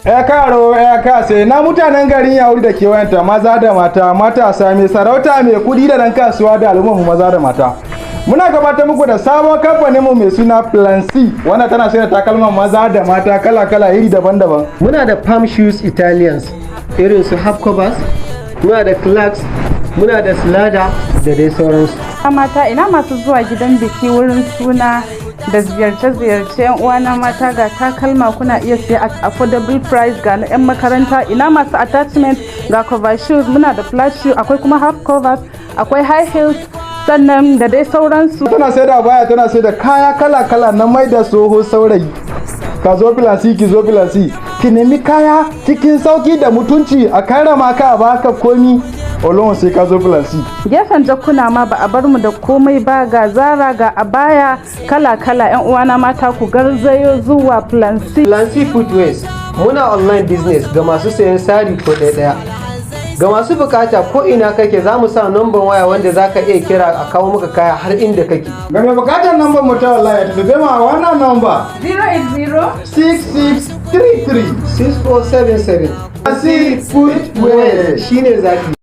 Ẹ káàárọ̀, ẹ káàsán, na mutanen garin Yauri da kewayenta, maza da mata, matasa, mai sarauta, mai kudi da dan kasuwa da al'ummar mu maza da mata. Muna gabatar muku da sabon kamfanin mu mai suna Plan C, wanda tana sayar da takalman maza da mata kala-kala, iri daban-daban. Muna da Palm Shoes Italians irin su half covers, muna da Clarks, muna da Slada da dai sauransu. Mata, ina masu zuwa gidan biki, wurin suna da ziyarce-ziyarce? Yan uwana mata, ga takalma kuna iya siya at affordable price. Ga na yan makaranta, ina masu attachment? Ga cover shoes, muna da flat shoe, akwai kuma half covers, akwai high heels, sannan da dai sauransu. Tana sai da baya, tana sai da kaya kala-kala na mai da tsoho saurayi. Ka zo Plan C, ki zo Plan C. Ki nemi kaya cikin sauki da mutunci, a karrama ka, a baka komi. Olóhùn, sai ka zo Plan C. Gefen jakuna ma ba a bar mu da komai ba. Ga Zara, ga abaya kala-kala. Yan uwana mata, ku garzayo zuwa Plan C. Plan C Footwears, muna online business ga masu sayan sari ko ɗaya ɗaya. Ga masu bukata, ko ina kake, za mu sa number waya wanda za ka iya kira a kawo maka kaya har inda kake. Ga mai bukatar number mu ta wallahi, ya tuntube mu a wannan number: 080 6633 6477. C Footwear. Shine zafi.